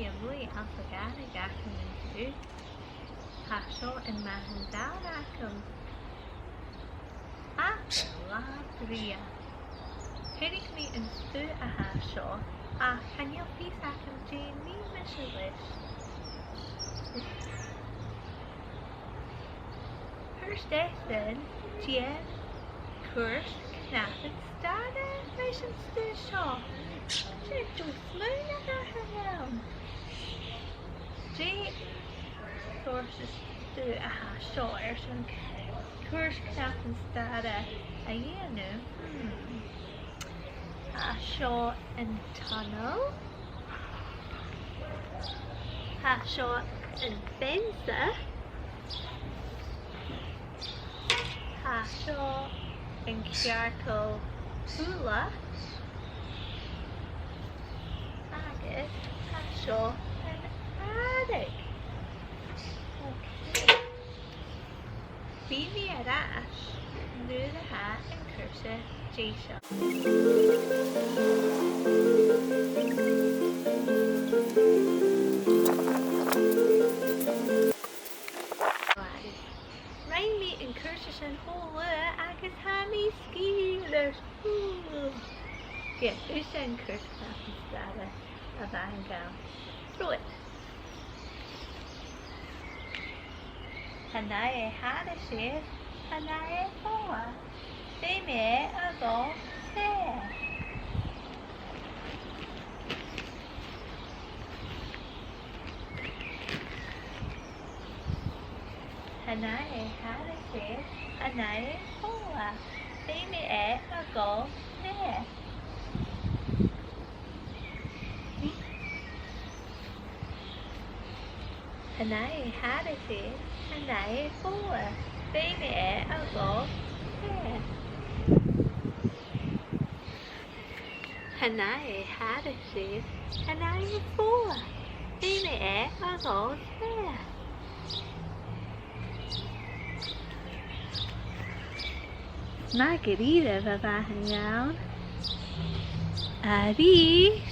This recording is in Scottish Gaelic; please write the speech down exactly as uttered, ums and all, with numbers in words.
A-muigh anns a' ghàrradh agam an-diugh, tha seo am mathan-dàir agam. Ach, latha brèagha. Chunnaic mi an stuth a tha seo, ach chan eil fhios agam dè nì mise leis. Thuirt Ethan, dèan cuairt cnapan-staire leis an stuth seo. Dè an deagh smaoin a th' ann? Dè seòrsa stuth a tha seo airson cuairt cnapan-staire a dhèanamh? Hmm. Tha seo an tunnel. Tha seo am fence. Tha seo an cearcall-shùla. Agus tha seo an àraidh. Okay. Bidh mi air ais nuair a tha an cùrsa deiseil. Rinn mi an cùrsa sin cho luath agus tha mi sgìth leis. Ù. Ged, thusa an cùrsa cnapan-staire a bh' ann. Trobhad. Chan fhaigh e thairis air, chan fhaigh e fodha. Feumaidh e a dhol soir. Chan fhaigh e thairis air, chan fhaigh e fodha. Feumaidh e a dhol soir. Chan fhaigh e thairis air, chan fhaigh e fodha. Feumaidh e a dhol soir. Chan fhaigh e thairis air, chan fhaigh e fodha. Feumaidh e a dhol soir. Math dha-rìribh, a mhathan dheamhain. A-rithist.